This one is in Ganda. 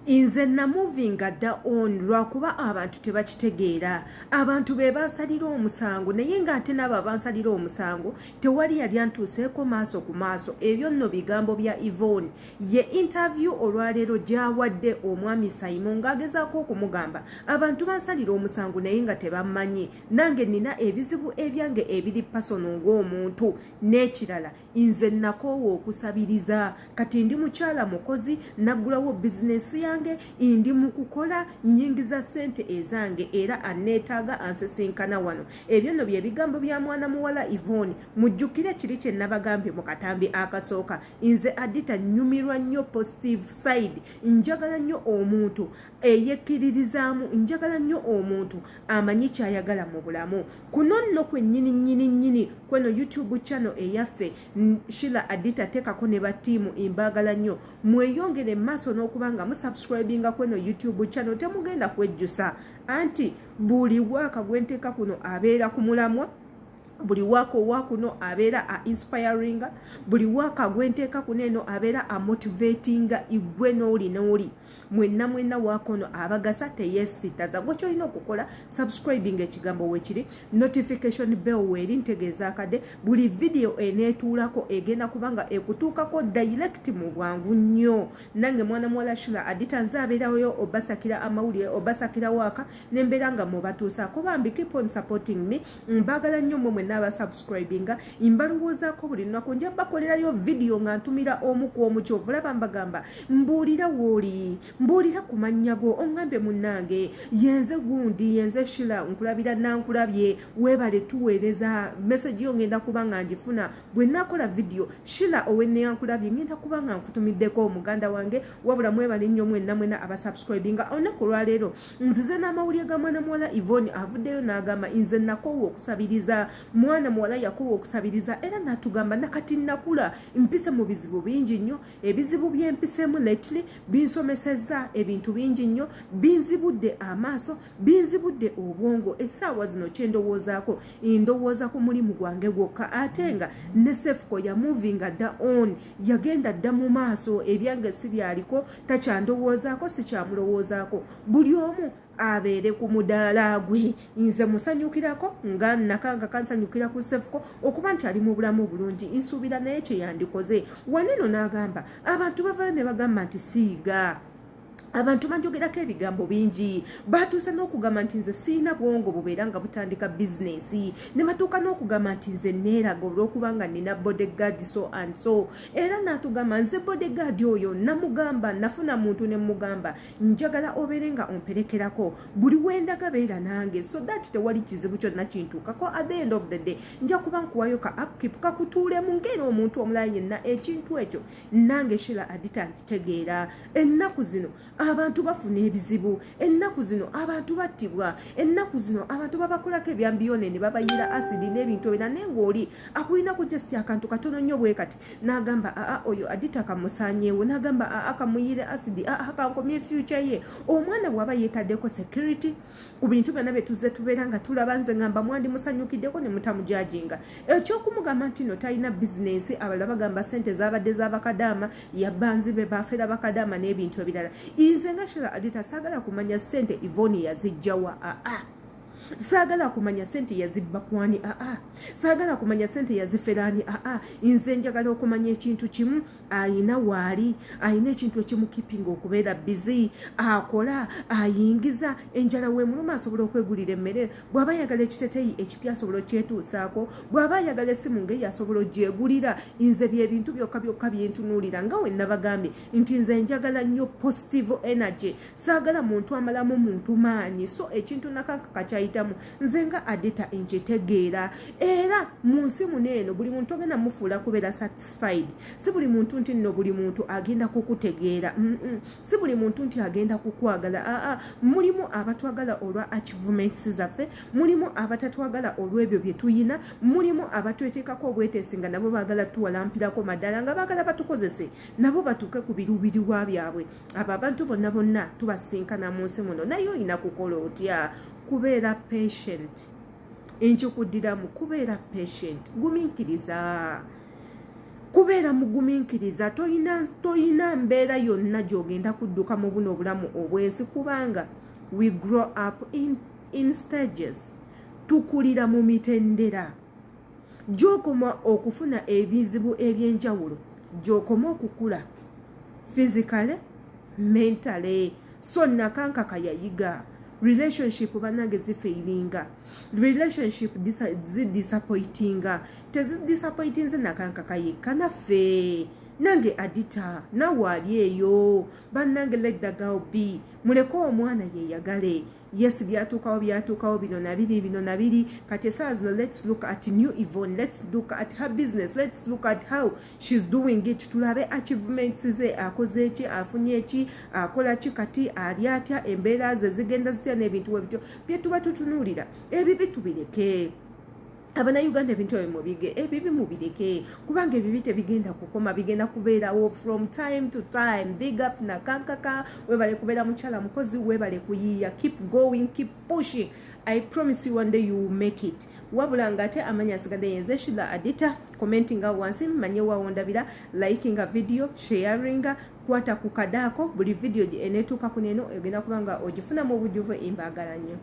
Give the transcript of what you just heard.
Nze namovinga dda on lwakuba abantu tebakitegeera. Abantu be bansalira omusango, naye ng'ate n'abo abansalira omusango tewali yali antuuseeko maaso ku maaso. Ebyo nno bigambo bya Yvonne. Ye interview olwaleero gy'awadde omwami Saimo ng'agezaako okumugamba abantu bansalira omusango naye nga tebammanyi, nange nina ebizibu ebyange ebiri personal ng'omuntu. N'ekirala, nze nakoowa okusabiriza, kati ndi mukyala mukozi, naggulawo bizinensi yange, ndi mu kukola, nnyingiza ssente ezange, era anneetaaga ansisinkana wano. Ebyo nno bye bigambo bya mwana muwala Yvonne. Mujjukire kiri kye nabagambye mu katambi akasooka, nze Adita nnyumirwa nnyo positive side, njagala nnyo omuntu eyekkiririzaamu, njagala nnyo omuntu amanyi kyayagala mu bulamu. Kuno nno kwennyini nnyini nnyini kweno YouTube channel eyaffe Shila Adita, teekako ne batiimu, mbaagala nnyo. Mweyongere maaso n'okuba nga musubscribinga kweno YouTube channel, temugenda kwejjusa, anti buli waaka gwenteeka kuno abeera ku mulamwa, buli waaka owakuno abeera a inspiringa, buli waaka gwenteeka kuno eno abeera amotivatinga igwe n'oli n'oli mwenna mwenna. Waakono abagasa teyesitaza. Gwe kyolina okukola, subscribing, ekigambo wekiri, notification bell weeri, ntegeeza akadde, buli vidiyo eneetuulako egenda kubanga ekutuukako direct mu bwangu nnyo. Nange mwana muwala Shila Adita, nze abeerayo obasakira amawulire, obasakira waaka nembeera nga mubatuusaako. Bambi, keep on supporting me, mbaagala nnyo mmwe mwenna abasubscribinga, mbalowoozaako buli lunaku. Nja bakolerayo vidiyo nga ntumira omu ku omu. Kyova mbagamba, mbuulira wooli, mbuulira ku mannya go, oŋŋambe munnange yenze gundi, yenze Shila, nkulabira nankulabye, weebale tuweereza message yo, ngenda kuba nga ngifuna bwe nakola vidiyo. Shila owenneyankulabye, ngenda kuba nga nkutumiddeko muganda wange. Wabula mwebale nnyo mwenna mwena abasubscribinga. Olunaku olwaleero nzize n'amawulire ga mwana muwala Yvonne, avuddeyo n'agamba nze nakoowa okusabiriza. Mwana muwala yakoowa okusabiriza era n'atugamba nakati nakula, mpise mu bizibu bingi nnyo, ebizibu byempiseemu lately binsomesezza ebintu bingi nnyo, binzibudde amaaso, binzibudde obwongo. Essaawa zino kyendowoozaako, ndowooza ku mulimu gwange gwokka, ate nga ne Sefuko yamovinga dda on, yagenda dda mu maaso, ebyange si byaliko, takyandowoozaako, sikyamulowoozaako, buli omu abeere ku mudaala gwe. Nze musanyukirako nga nakanga kansanyukira ku Sefuko okuba nti ali mu bulamu bulungi, nsuubira naye kyeyandikoze. Waneno n'agamba abantu bavayo ne bagamba nti siiga, abantu banjogerako ebigambo bingi, batuuse n'okugamba nti nze siina bwongo bubeera nga butandika bizinensi, ne batuuka n'okugamba nti nze neeraga olw'okuba nga nina bodyguard so and so. Era n'atugamba nze bodyguard oyo namugamba, nafuna muntu ne mugamba njagala obeere nga omperekerako buli wendaga, beera nange so that tewali kizibu kyonna kintuukako. At the end of the day nja kuba nkuwayo ka upkeep kakutuulemu ng'era omuntu omulala yenna. Ekintu ekyo nange Shila Adita nkitegeera. Ennaku zino abantu bafuna ebizibu, ennaku zino abantu battibwa, ennaku zino abantu babakolako ebyambiyone ne babayira asidi n'ebintu ebira, naye ng'oli akulinaku just akantu katono nnyo bwe kati n'agamba aa oyo Adita kamusaanyeewo, n'agamba aa kamuyire asidi, aa kankomye future ye. Omwana bw'aba yeetaddeko security ku bintu byonna bye tuzze tubeera nga tulaba, nze ngamba mwandimusanyukiddeko ne mutamujajinga. Ekyokumugamba nti no talina bizinensi, abalala bagamba sente zabadde z'abakadaama, yabanzi be bafera bakadaama n'ebintu ebirala. Nze nga Shila Adita saagala kumanya sente Yvonne yazijjawa, aa saagala kumanya sente yazibba kwani, aa saagala kumanya sente yaziferaani, aa nze njagala okumanya ekintu kimu: ayina waali, ayina ekintu ekimukipinga okubeera busy, akola, ayingiza, enjala weemuluma asobola okwegulira emmere, bw'aba ayagala ekiteteyi ekipya asobola okyetuusaako, bw'aba ayagala essimu ngaeyo asobola ogyegulira. Nze byebintu byokka byokka byentunuulira. Nga we nabagambye nti nze njagala nnyo positive energy, saagala muntu amalamu muntu maanyi. So ekintu nakankaka kyayitamu, nze nga Adita nkitegeera. Era mu nsi muno eno buli muntu ogenda mufuula kubeera satisfied, si buli muntu nti nno buli muntu agenda kukutegeera, si buli muntu nti agenda kukwagala. Aa mulimu abatwagala olwa achievements zaffe, mulimu abatatwagala olw'ebyo bye tuyina, mulimu abatweteekako obweteesi nga nabo baagala tuwalampirako maddala, nga baagala batukozese nabo batuuke ku biruubirirwa byabwe. Abo abantu bonna bonna tubasinkana mu nsi muno, naye olina kukola otya? Kubeera patient. Nkikuddiramu, kubeera patient, gumiikiriza. Kubeera mugumiikiriza. Toyina mbeera yonna gy'ogenda kudduka mu buno obulamu obwensi, kubanga we grow up in stages. Tukulira mu mitendera. Gy'okoma okufuna ebizibu ebyenjawulo, gy'okoma okukula physically, mentally. So Nakankaka yayiga relationship, bannange, zifailinga, relationship zidisappointinga. Tezidisappointinze Nakankaka yekka, naffe, nange Adita, nawe ali eyo. Bannange, let the girl be. Muleke omwana yeyagale. Yes, byatuukawo, byatuukawo, bino nabiri, bino nabiri. Kati esaawa zino, let's look at new Yvonne, let's look at her business, let's look at how she's doing it. Tulabe achievements ze, akoze eki, afunye eki, akola ki, kati ali atya, embeera ze zigenda zitya, n'ebintu webityo byetuba tutunuulira. Ebibi tubireke. Abannayuganda, ebintu ebyo mubige, ebibi mubireke, kubanga ebibi tebigenda kukoma, bigenda kubeerawo from time to time. Big up Nakankaka, webale kubeera mukyala mukozi, webale kuyiiya. Keep going, keep pushing. I promise you, one day you will make it. Wabula nga ate amanya asigadde yenze Shila Adita. Commentinga wansi manye wawondabira, likinga video, sharinga, kwata ku kadaako. Buli video enetuuka ku neno egenda kuba nga ogifuna mu bujjuvu. Imbaagala nnyo.